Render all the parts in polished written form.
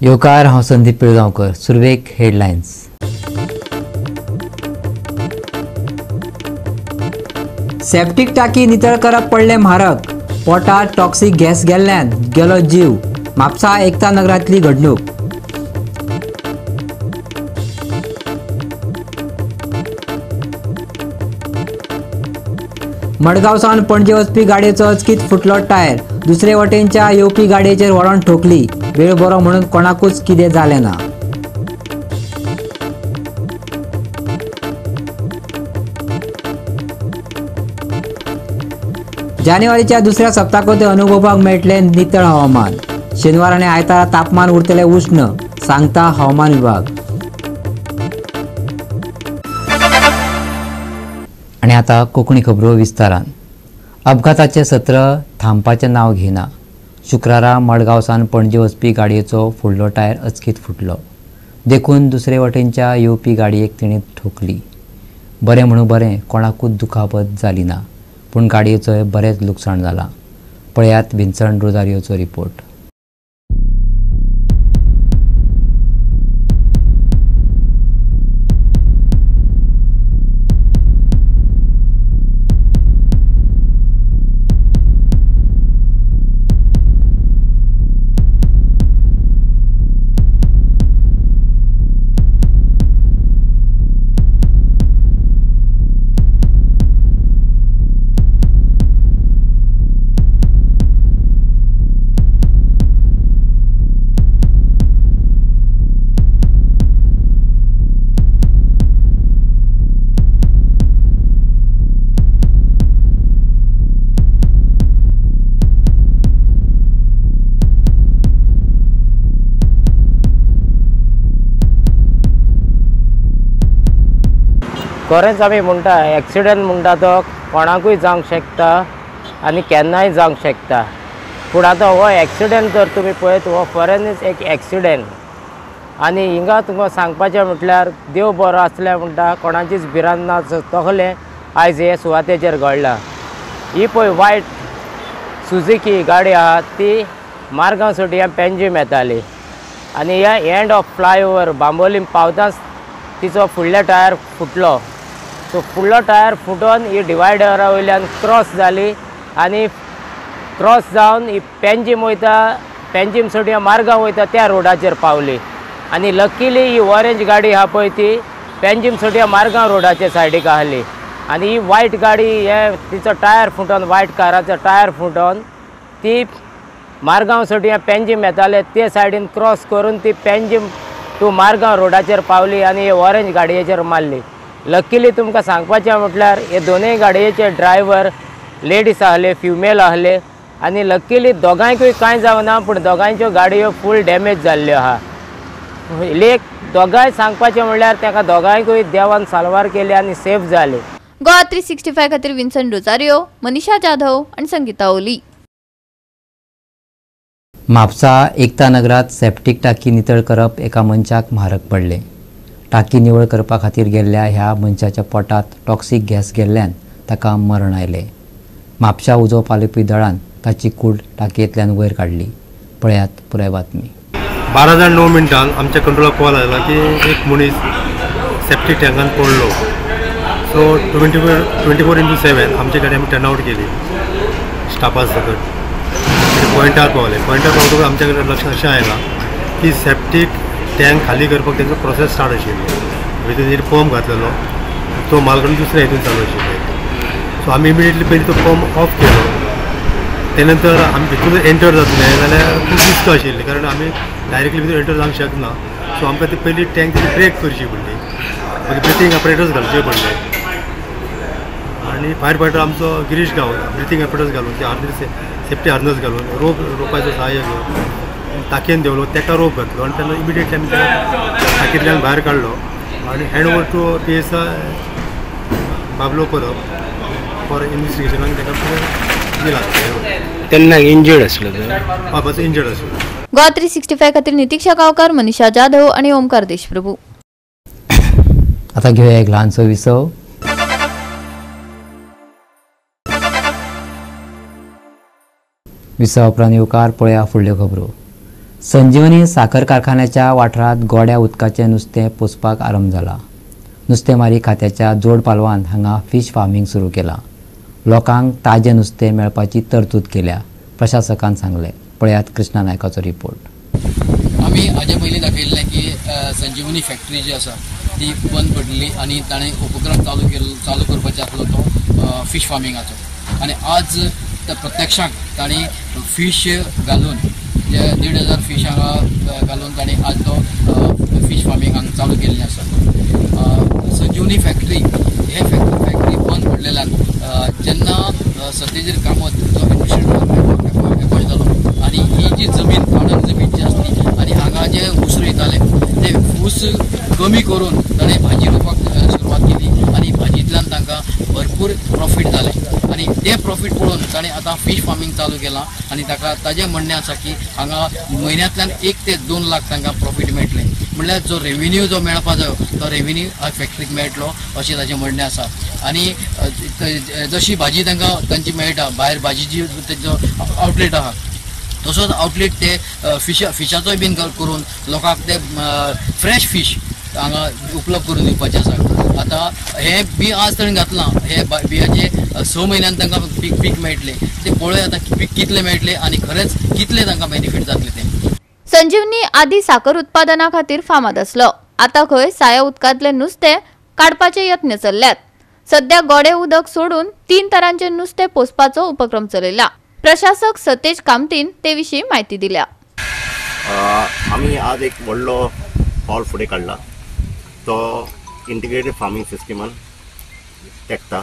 येवकार, हांव संदीप पिळगांवकर. सुरवेक हेडलायन्स. सेप्टीक टाकी नितळ करप पडलें म्हारग, पोटार टॉक्सिक गॅस गेल्ल्यान गेलो जीव. म्हापसा एकता नगरांतली घडणूक. मडगांव सावन पणजे वचपी गाडयेचो अचकीत फुटलो टायर, दुसरे वटेनच्या येवपी गाडयेचेर व्हडोन ठोकली. वेळ बरो म्हणून कोणाकूच कितें जालें ना. जानेवारीच्या दुसऱ्या सप्तकांत अनुभवपाक मेळटलें नितळ हवामान. शेनवार आनी आयतारा तापमान उरतलें उश्ण, सांगता हवामान विभाग. आनी आतां कोंकणी खबरो विस्तारान. अपघाताचें सत्र थांबपाचें नांव घेना. शुक्रारा मडगांव सावन पणजे वचपी गाडयेचो फुडलो टायर अचकीत फुटलो, देखून दुसरे वटेनच्या येवपी गाडयेक तिणें ठोकली. बरें म्हणून बरें कोणाकूच दुखापत जाली ना, पूण गाडयेचोय बरेंच लुकसाण जालां. पळयात विन्सन रोजारियोचो रिपोर्ट. खरेंच आमी म्हणटा एक्सिडंट म्हणटा तो कोणाकूय जावंक शकता आनी केन्नाय जावंक शकता, पूण आतां हो एक्सिडंट जर तुमी पळयत हो खऱ्यांनीच एक एक्सिडंट. आनी हिंगा तुमकां सांगपाचें म्हटल्यार देव बरो आसल्यार म्हणटा कोणाचीच भिरांत ना तसलें आयज हे सुवातेचेर घडलां. ही पळय वायट सुजुकी गाडी आहा ती मार्गांव सोडिया पेंजीम येताली आनी ह्या एंड ऑफ फ्लायओवर बांबोलीम पावताच तिचो फुडलो टायर फुटलो. सो फुडलो टायर फुटोन ही डिवायडरा वयल्यान क्रॉस जाली आनी क्रॉस जावन ही पेंजीम वयता, पेंजीम सोडिया मार्गांव वयता त्या रोडाचेर पावली. आनी लकीली ही ऑरेंज गाडी आहा पळय ती पेंजीम सोडिया मार्गांव रोडाचे सायडीक आहली आनी ही वायट गाडी हे तिचो टायर फुटोन, वायट काराचो टायर फुटोन ती मार्गांव सोडिया पेंजीम येताले ते सायडीन क्रॉस करून ती पेंजीम टू मार्गांव रोडाचेर पावली आनी हे ऑरेंज गाडयेचेर मारली. लकीली तुमकां सांगपाचें म्हटल्यार हे दोनूय गाडयेचे ड्रायव्हर लेडीज आहले, फिमेल आहले आनी लकीली दोगांयकूय कांय जावना, पूण दोगांयच्यो गाडयो फूल डॅमेज जाल्ल्यो आहा. लेक दोगांय सांगपाचें म्हणल्यार ताका दोगांयकूय देवान साल्वार केली आनी सेफ जाले. गोवा 365 खातीर विन्सन रोजारियो, मनीषा जाधव आनी संगीता ओली. म्हापसा एकता नगरात सेप्टीक टाकी नितळ करप एका मनशाक म्हारग पडलें. टाकी निवळ करपा खातीर गेल्ल्या ह्या मनशाच्या पोटांत टॉक्सिक गॅस गेल्ल्यान ताका मरण आयलें. म्हापशा उजो पालोवपी दळान ताची कूड टाकयेंतल्यान वयर काडली. पळयात पुराय बातमी. 12:09 आमच्या कंट्रोलाक कॉल आयला की एक मनीस सेप्टीक टँकान पडलो. सो 24x7 आमच्या गाडी आमी टर्न आवट केली स्टाफा सकट. पॉयंटार पावले, पॉयंटार पावतकच आमच्या कडेन लक्षात अशें आयलां की सेप्टीक टँक खाली करपाक तेंचो प्रोसेस स्टार्ट आशिल्लो. भितर एक पंप घातलेलो तो माल काडून दुसऱ्या हितून चालू आशिल्ले. सो आमी इमिडिएटली पयलीं तो पंप ऑफ केलो. ते नंतर आमी भितर एंटर जातले जाल्यार खूब रिस्क आशिल्ली, कारण आमी डायरेक्टली भितर एंटर जावंक शकना. सो आमकां ती पयली टँक ब्रेक करची पडली, मागीर ब्रिथींग ऑपरेटर्स घालचे पडले आनी फायर फायटर आमचो गिरीश गांव ब्रिथींग ऑपरेटर्स घालून, ते हार्नस सेफ्टी हार्नस घालून रोपाचो सहाय्य घेवन टाकयेन देंवलो, ताका रोप घातलो आनी तेन्ना इमिडिएटली आमी ताका टाकयेंतल्यान भायर काडलो आनी hand over to PSI Bablo Parab for इन्वेस्टिगेशनाक ताका दिला. तेन्ना इंजर्ड आसलो? हय, बस इंजर्ड आसलो. गोवा 365 खातीर नितीक्षा गांवकार, मनीषा जाधव आनी ओमकार देशप्रभू. आतां घेवया एक ल्हानसो विसव. विसवा उपरांत येवकार पळया फुडल्यो खबरो. संजीवनी साखर कारखान्याच्या वाठारांत गोड्या उदकाचें नुस्तें पोसपाक आरंभ जाला. नुस्तेमारी खात्याच्या जोड पालवान हांगा फिश फार्मींग सुरू केलां. लोकांक ताजें नुस्तें मेळपाची तरतूद केल्या, प्रशासकान सांगलें. पळयात कृष्णा नायकाचो रिपोर्ट. आमी हाजे पयलीं दाखयल्लें की संजीवनी फॅक्टरी जी आसा ती बंद पडली आनी ताणें उपक्रम चालू करपाचो आसलो तो फिश फार्मिंगाचो. आनी आज प्रत्यक्षाक ताणें फिश घालून जे 1,500 फिश हांगा घालून ताणें आज तो फिश फार्मींग हांगा चालू केल्लें आसा. संजीवनी फॅक्टरी हे फॅक्टरी बंद पडलेल्यान जेन्ना सत्यजीत कामत जो एडमिनिस्ट्रेटर एपॉयंट जालो आनी ही जी जमीन काडून जमीन जी आसली आनी हांगा जे ऊस रोयताले ते ऊस कमी करून ताणें भाजी रोवपाक सुरवात केली आनी भाजींतल्यान तांकां भरपूर प्रॉफीट जालें आनी ते प्रॉफीट पळोवन ताणें आतां फीश फार्मींग चालू केलां आनी ताका ताजें म्हणणें आसा की हांगा म्हयन्यांतल्यान 1 ते 2 लाख तांकां प्रॉफीट मेळटलें. म्हणल्यार जो रेविन्यू जो मेळपा जायो तो रेविन्यू फॅक्टरीक मेळटलो अशें ताजें म्हणणें आसा. आनी जशी भाजी तांकां तांची मेळटा भायर भाजीची तेंचो आवटलेट आहा तसोच आवटलेट ते फिशाचोय बीन करून लोकांक ते फ्रेश फीश हांगा उपलब्ध करून दिवपाचें आसा. आतां हें बी आज ताणें घातलां, हे बियाचे 6 म्हयन्यान तांकां पीक मेळटलें. ते पळय आतां पीक कितलें मेळटलें आनी खरेंच कितलें तांकां बेनिफीट जातलें तें. संजीवनी आदी साखर उत्पादना खातीर फामाद आसलो. आतां खंय साया उदकांतलें नुस्तें काडपाचे यत्न चल्ल्यात. सध्या गोडे उदक सोडून 3 तरांचे नुस्तें पोसपाचो उपक्रम चलयला. प्रशासक सतेज कामतीन ते विशीं म्हायती दिल्या. आमी आज एक व्हडलो हॉल फुडें काडला तो इंटिग्रेटेड फार्मींग सिस्टमान तेकता.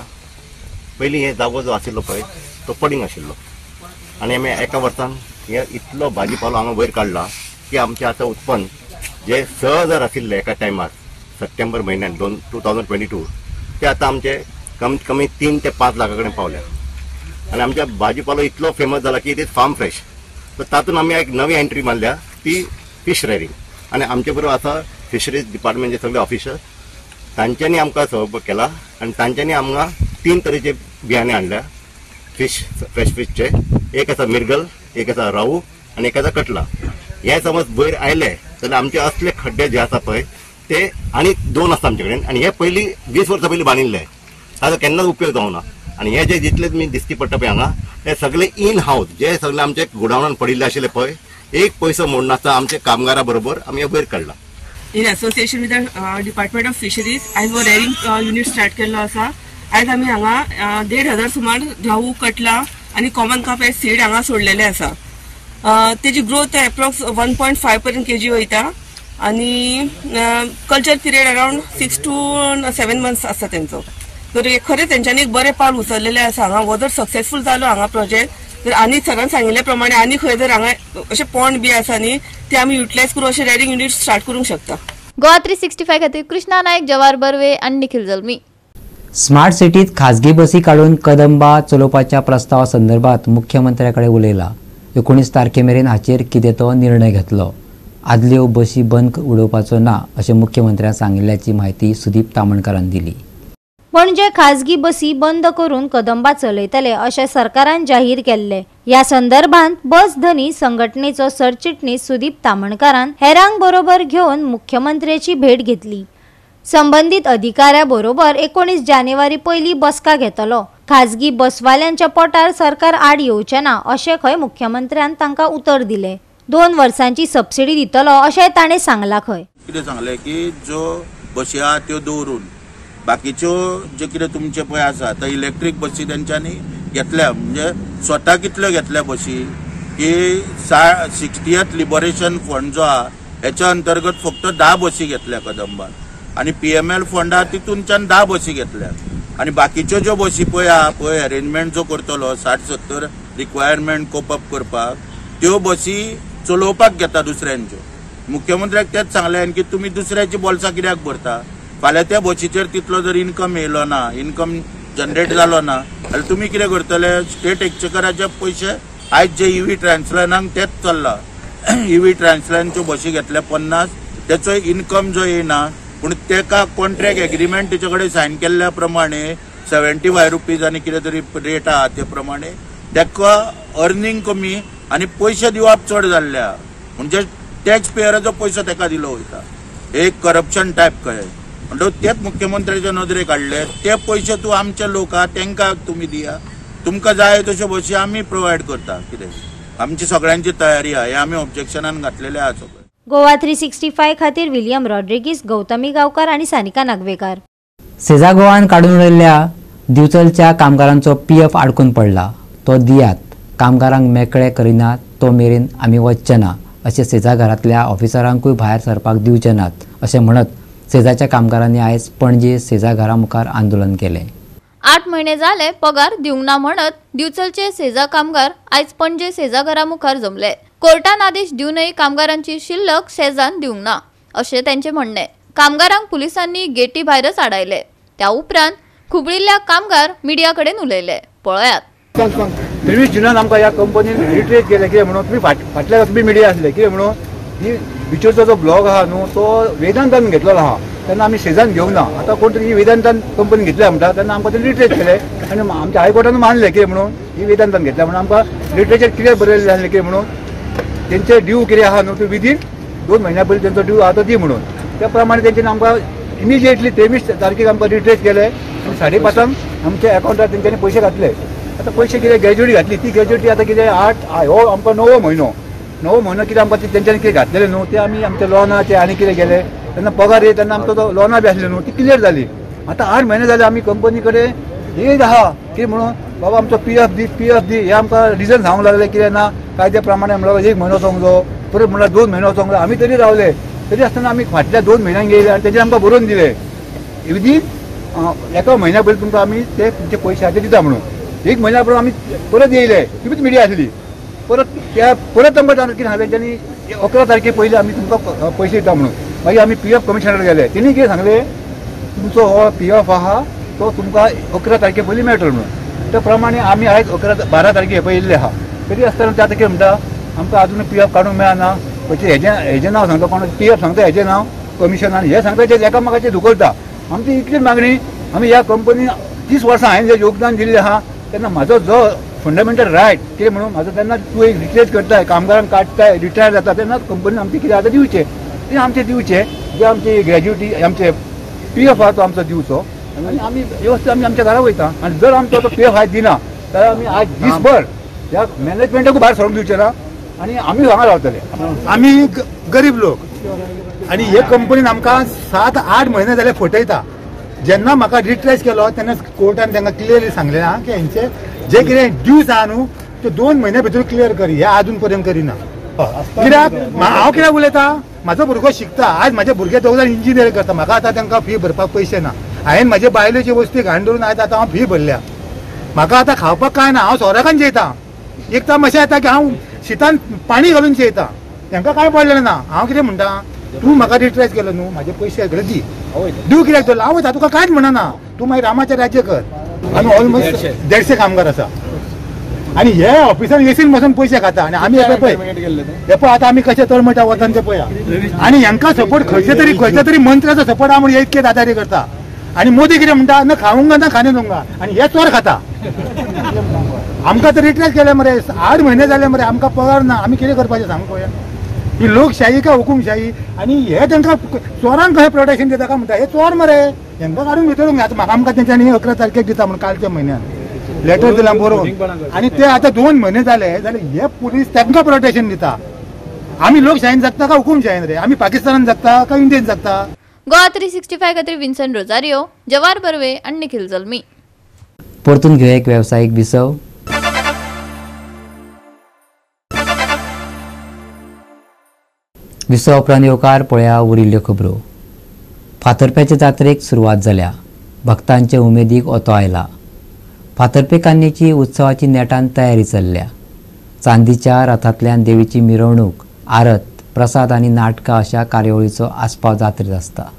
पयलीं हे जागो जो आशिल्लो पळय तो पडींग आशिल्लो आनी आमी एका वर्सान हे इतलो भाजीपालो हांगा वयर काडला की आमचें आतां उत्पन्न जे 6,000 आशिल्लें एका टायमार सप्टेंबर म्हयन्यान 2022 ते आतां आमचे कमीत कमी 3 ते 5 लाखा कडेन पावल्या. आनी आमच्या भाजीपालो इतलो फेमस जाला की it is farm fresh. तर तातूंत आमी एक नवी एंट्री मारल्या ती फिश रेरिंग. आनी आमचे बरोबर आतां फिशरीज डिपार्टमेंटचे सगळे ऑफिसर तांच्यांनी आमकां सहयोग केला आनी तांच्यांनी आमकां 3 तरेचे बियाणे हाडल्या फिश फ्रेश फिशचे. एक आसा मिरगल, एक आसा राहू आनी एक आसा कटला. हे समज वयर आयले जाल्यार आमचे असले खड्डे जे आसा पळय ते आनी 2 आसा आमचे कडेन आनी हे पयलीं 20 वर्सां पयलीं बांदिल्ले, ताजो केन्नाच उपयोग जावना. आनी हे जे जितले तुमी दिसती पडटा पळय हांगा हे सगळे इन हावस जे सगळे आमचे गोडावनान पडिल्ले आशिल्ले पळय एक पयसो मोडनासतना आमच्या कामगारा बरोबर आमी हे वयर काडला. In association with the department of fisheries आयज हो रेरिंग युनिट स्टार्ट केल्लो आसा. आयज आमी हांगा 1,500 सुमार राहू, कटला आनी कॉमन कार्प हे सीड हांगा सोडलेले आसा. तेजी ग्रोथ एप्रॉक्स 1.5 पर्यंत केजी वयता आनी culture period around 6 to 7 months आसता तेंचो. तर खरें तेंच्यांनी एक बरें पावल उचललेलें आसा. हांगा हो जर सक्सेसफूल जालो हांगा प्रोजेक्ट तर आनी सरान सांगिल्ले प्रमाणे आनी खंय जर हांगा अशें पॉन्ड बी आसा न्ही ते आमी युटिलायज करून अशें रेरिंग युनिट स्टार्ट करूंक शकता. गोवा 365 खातीर कृष्णा नायक, जवाहर बर्वे आनी निखिल जल्मी. स्मार्ट सिटीत खाजगी बसी काडून कदंबा चलोवपाच्या प्रस्तावा संदर्भात मुख्यमंत्र्या कडेन उलयला. 19 तारखे मेरेन हाचेर कितें तो निर्णय घेतलो. आदल्यो बशी बंद उडोवपाचो ना अशें मुख्यमंत्र्यान सांगिल्ल्याची म्हायती सुदीप तामणकारान दिली. पणजे खाजगी बसी बंद करून कदंबा चलयतले अशें सरकारान जाहीर केल्ले. ह्या संदर्भात बस धनी संघटनेचो सरचिटणीस सुदीप तामणकारान हेरांक बरोबर घेवन मुख्यमंत्र्याची भेट घेतली. संबंधित अधिकाऱ्या बरोबर 19 जानेवारी पयली बसका घेतलो. खाजगी बसवाल्यांच्या पोटार सरकार आड येवचें ना अशें खंय मुख्यमंत्र्यान तांकां उतर दिलें. 2 वर्सांची सबसिडी दितलो अशें ताणें सांगलां खंय. कितें सांगलें की ज्यो बशी आहा त्यो दवरून बाकीच्यो जे कितें तुमचे पळय आसा आतां इलेक्ट्रीक बसी तेंच्यांनी घेतल्या, म्हणजे स्वता कितल्यो घेतल्या बसी की 60th liberation fund जो आहा हेच्या अंतर्गत फक्त 10 बसी घेतल्या कदंबान आनी PML fund आहा तितूनच्यान 10 बसी घेतल्या आनी बाकीच्यो ज्यो बसी पळय आहा पळय अरेंजमेंट जो करतलो 60-70 रिक्वायरमेंट कोप अप करपाक त्यो बसी चलोवपाक घेता दुसऱ्यांच्यो. मुख्यमंत्र्याक तेच सांगलें की तुमी दुसऱ्याची बोल्सां कित्याक भरता, फाल्यां त्या बशीचेर तितलो जर इनकम येयलो ना, इनकम जनरेट जालो ना जाल्यार तुमी कितें करतले? स्टेट एक्चेकराचे पयशे आयज जे इव्ही ट्रान्सलायनाक तेच चल्ला. इव्ही ट्रान्सलायनच्यो बशी घेतल्या 50, तेचो इनकम जो येयना पूण तेका कॉन्ट्रॅक्ट एग्रीमेंट तेचे कडेन सायन केल्ल्या प्रमाणे 75 रुपीज आनी कितें तरी रेट आहा ते प्रमाणे तेका अर्निंग कमी आनी पयशे दिवप चड जाल्ले आहा. म्हणजे टॅक्स पेयराचो पयसो ताका दिलो वयता. एक करप्शन टायप कळ्ळें म्हणटकूच तेच मुख्यमंत्र्याच्या नदरेक हाडले ते पयशे तूं आमचे लोक आहा तांकां तुमी दिया, तुमकां जाय तश्यो बशी आमी प्रोवायड करता. कितें आमची सगळ्यांची तयारी आहा, हे आमी ऑब्जेक्शनान घातलेले आहा सगळे. गोवा 365 खातीर विलियम रॉड्रिगीस, गौतमी गांवकार आनी सानिका नागवेकार. सेजा गोवान काडून उडयल्ल्या दिवचलच्या कामगारांचो पीएफ आडकून पडला, तो दियात, कामगारांक मेकळे करिनात तो मेरेन आमी वचचे ना अशें सेजा घरांतल्या ऑफिसरांकूय भायर सरपाक दिवचे नात अशें म्हणत सेजाच्या कामगारांनी आयज पणजे सेजा घरा मुखार आंदोलन केलें. 8 म्हयने जाले पगार दिवंक ना म्हणत दिवचलचे सेजा कामगार आयज पणजे सेजा घरा मुखार जमले. कोर्टान आदेश दिवनय कामगारांची शिल्लक सेजान दिवंक ना अशें तांचें म्हणणें. कामगारांक पुलिसांनी गेटी भायरच आडायले. त्या उपरांत खुबळिल्ल्या कामगार मिडिया कडेन उलयले. पळयात. 23 जुनान आमकां ह्या कंपनीन रिट्रेस केलें कितें म्हणून तुमी फाटल्या तुमी मिडिया आसले कितें म्हणून ही बिचोरचो जो ब्लॉग आहा न्हू तो वेदांतान घेतलेलो आहा, तेन्ना आमी सेजान घेवंक ना. आतां कोण तरी वेदांतान कंपनी घेतल्या म्हणटा तेन्ना आमकां तेणी रिट्रेस केले आनी आमच्या हायकोर्टान मानलें कितें म्हणून ही वेदांतान घेतल्या म्हणून आमकां लिटरेचर क्लियर बरयलें आसलें कितें म्हणून तेंचे ड्यू कितें आहा न्हू तो विदीन 2 म्हयन्या पयलीं तेंचो ड्यू आहा तो दी म्हणून. त्या प्रमाणे तेंच्यानी आमकां इमिजिएटली 23 तारखेक आमकां रिट्रेस केले आनी 5:30 आमच्या अकावंटार तेंच्यांनी पयशे घातले. आतां पयशे कितें ग्रॅज्युएटी घातली ती ग्रॅज्युएटी आतां कितें 8 हो आमकां 9वो म्हयनो, 9वो म्हयनो कितें आमकां तेंच्यांनी कितें घातलेलें न्हू ते आमी आमच्या लोनाचे आनी कितें गेले तेन्ना पगार येत तेन्ना आमचो तो लोनां बी आसलें न्हू ती क्लियर जाली. आतां 8 म्हयने जाले आमी कंपनी कडेन एक आहा कितें म्हणून बाबा आमचो पी एफ दी, पी एफ दी, हे आमकां रिजन सांगूंक लागले कितें ना कायद्या प्रमाणे म्हणल्यार 1 म्हयनो वचोंक जायो, परत म्हणल्यार 2 म्हयनो वचोंक जायो. आमी तरी रावले, तरी आसतना आमी फाटल्या 2 म्हयन्यांक येयले आनी तेजेर आमकां बरोवन दिले विदीन 1 म्हयन्या पयलीं तुमकां आमी ते तुमचे पयशे आहा ते दिता म्हणून. 1 म्हयन्या पयलीं आमी परत येयले, तुमीच मिडिया आसली, परत त्या परत आमकां कितें सांगलें तेंच्यांनी 11 तारखे पयलीं आमी तुमकां पयशे दिता म्हणून. मागीर आमी पी एफ कमिशनर गेले, तेणी कितें सांगलें तुमचो हो पी एफ आहा तो तुमकां 11 तारखे पयलीं मेळटलो म्हणून. त्या प्रमाणे आमी आयज 12 तारखे पळय येयल्ले आहा, तरी आसतना ते आतां कितें म्हणटा आमकां आजून पी एफ काडूंक मेळना. पयशे हेजें नांव सांगता कोण पी एफ सांगता हेजें नांव कमिशन आनी हें सांगता तें एकामेकाचेर धुकलता. आमची इतली मागणी आमी ह्या कंपनीन 30 वर्सां हांवें जें योगदान दिल्लें आहा तेन्ना म्हाजो जो फंडामेंटल रायट कितें म्हणून म्हाजो तेन्ना तूं एक रिट्रेस करताय, कामगारांक काडटाय, रिटायर जाता तेन्ना कंपनीन आमचें कितें आतां दिवचें तें आमचें दिवचें, जे आमची ग्रॅज्युएटी आमचे पी एफ आहा तो आमचो दिवचो आनी आमी व्यवस्थीत आमी आमच्या घरा वयता. आनी जर आमचो तो पी एफ आयज दिना जाल्यार आमी आज दीसभर ह्या मॅनेजमेंटाकूय भायर सरूंक दिवचे ना आनी आमी हांगा रावतले. आमी गरीब लोक आनी हे कंपनीन आमकां 7-8 म्हयने जाले फटयता. जेन्ना म्हाका रिट्रेस केलो तेन्ना कोर्टान तांकां क्लियरली सांगलें आहा की हेंचे जे कितें ड्यूज आहा न्हू ते 2 म्हयन्या भितर क्लियर करी, हे आजून पर्यंत करिना. कित्याक हांव कित्याक उलयता, म्हाजो भुरगो शिकता, आज म्हाजे भुरगे 2 जाण इंजिनियर करता, म्हाका आतां तांकां फी भरपाक पयशे ना. हांवें म्हाजे बायलेची वस्ती घाण दवरून आयज आतां हांव फी भरल्या. म्हाका आतां खावपाक कांय ना, हांव सोराकान जेयता. एक तर अशें येता की हांव शितान पाणी घालून जेयता, तांकां कांय पडलेलें ना. हांव कितें म्हणटा, तूं म्हाका रिट्रेस केलो न्हू, म्हाजे पयशे सगळे दी, दिव कित्याक दवरला हांव वयता, तुका कांयच म्हणना, तूं मागीर रामाचें राज्य कर. आमी ऑलमोस्ट 150 कामगार आसा आनी हे ऑफिसान एसीन बसून पयशे खाता आनी आमी हे पळय हे पळय आतां आमी कशे तळमळटा वतान ते पळया. आनी हांकां सपोर्ट खंयच्या तरी मंत्र्याचो सपोर्ट आहा म्हणून हे इतके दादारी करता. आनी मोदी कितें म्हणटा, ना खावंगा ना खाने दूंगा, आनी हे चोर खाता. आमकां तर रिट्रेस केले मरे, 8 म्हयने जाले मरे, आमकां पगार ना, आमी कितें करपाचें सांग पळोवया. ही लोकशाही काय हुकुमशाही? आनी हे तांकां चोरांक कशें प्रोटेक्शन दिता काय म्हणटा, हे चोर मरे, हेंकां काडून भितर आतां म्हाका आमकां तेंच्यांनी 11 तारखेक दिता म्हणून कालच्या म्हयन्यान लेटर दिलां बरोवन, आनी ते आतां 2 म्हयने जाले जाल्यार हे पुलीस तांकां प्रोटेक्शन दिता. आमी लोकशाहीन जगता काय हुकुमशाहीन रे? आमी पाकिस्तानान जगता काय इंडियेन जगता? गोवा 365 खातीर विन्सन रोजारियो, जवार बर्वे आनी निखिल जल्मी. परतून घेवया एक वेवसायीक विसव. विसवा उपरांत येवकार पळया उरिल्ल्यो खबरो. फातर्प्याचे जात्रेक सुरवात जाल्या. भक्तांचे उमेदीक ओतो आयला. फातर्पेकान्नीची उत्सवाची नेटान तयारी चल्ल्या. चांदीच्या रथांतल्यान देवीची मिरवणूक, आरत, प्रसाद आनी नाटकां अशा कार्यावळीचो आस्पाव जात्रेंत आसता.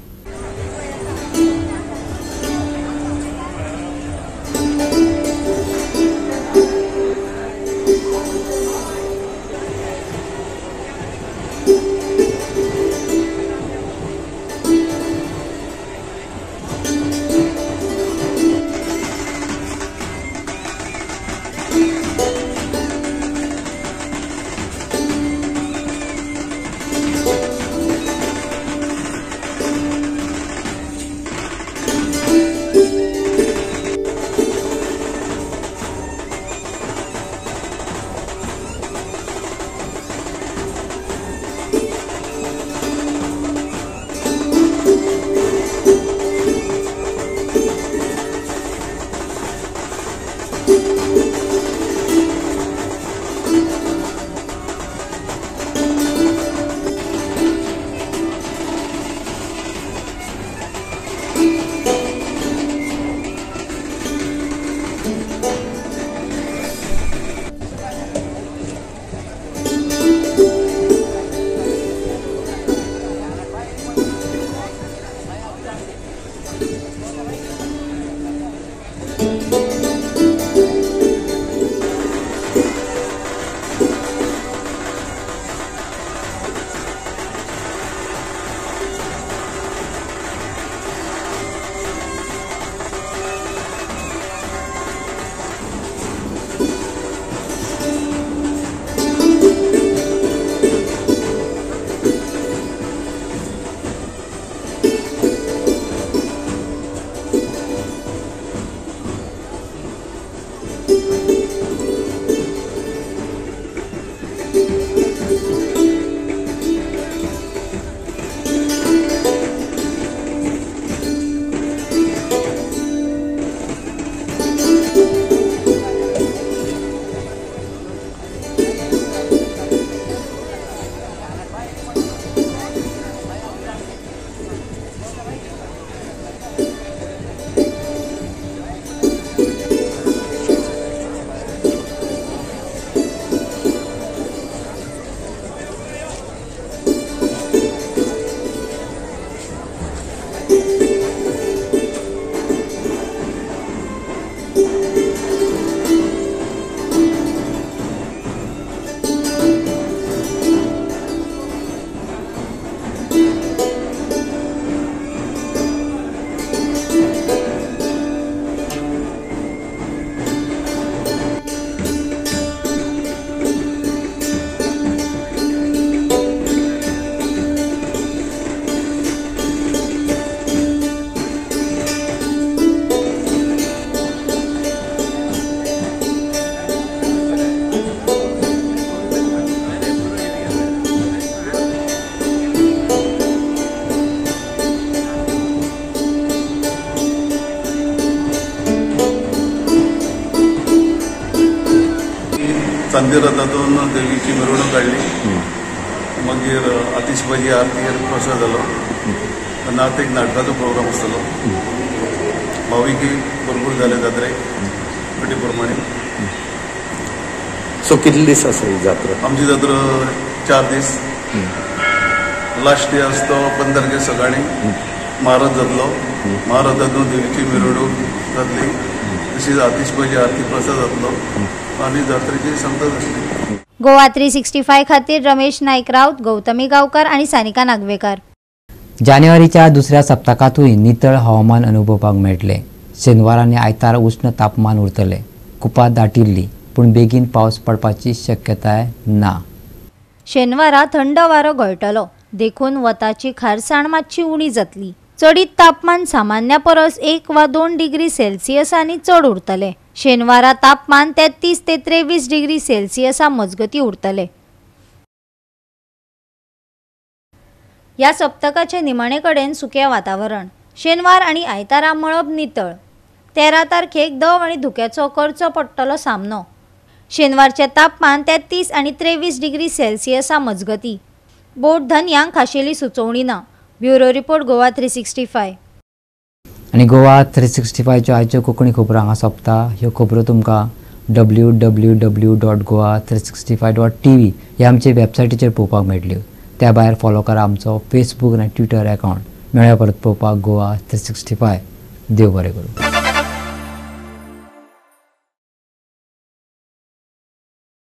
चांदी रथातून देवीची मिरवणूक काडली, मागीर आतिशबाजी आरती आनी प्रसाद जालो. आतां एक नाटकाचो प्रोग्राम आसतलो. भाविकी भरपूर जाले जात्रेक अटी प्रमाणे. सो कितले दीस आसा ही जात्रा? आमची जात्रा 4 दीस. लास्ट डे आसा तो 15 तारखेर सकाळी महारथ जातलो. महारथातून देवीची मिरवणूक जातली, तशीच आतिशबाजी आरती प्रसाद जातलो आनी जात्रेची सांगता जातली. गोवा 365 खातीर रमेश नायक राऊत, गौतमी गावकर आनी सानिका नागवेकर. जानेवारीच्या दुसऱ्या सप्तकांतूय नितळ हवामान अनुभवपाक मेळटलें. शेनवार आनी आयतार उश्ण तापमान उरतलें. कुपां दाटिल्ली पूण बेगीन पावस पडपाची शक्यताय ना. शेनवारा थंड वारो गळटलो, देखून वताची खारसाण मातशी उणी जातली. चडीत तापमान सामान्या परस 1 वा 2 डिग्री सेल्सियसांनी चड उरतले. शेनवारा तापमान 33 ते 23 डिग्री सेल्सियसा मजगती उरतले. ह्या सप्तकाचे निमाणे कडेन सुकें वातावरण. शेनवार आनी आयतारा मळब नितळ. 13 तारखेक दव आनी धुक्याचो करचो पडटलो सामनो. शेनवारचें तापमान 33 आनी 23 डिग्री सेल्सियसा मजगती. बोट धनयांक खाशेली सुचोवणी ना. Bureau report, Goa 365. आनी गोवा 365च्यो आयच्यो कोंकणी खबरो हांगा सोंपता. ह्यो खबरो तुमकां www.goa365.tv ह्या आमचे वेबसायटीचेर पळोवपाक मेळटल्यो. त्या भायर फॉलो करा आमचो फेसबूक आनी ट्विटर अकावंट. मेळ्या परत पळोवपाक गोवा 365. देव बरें करूं.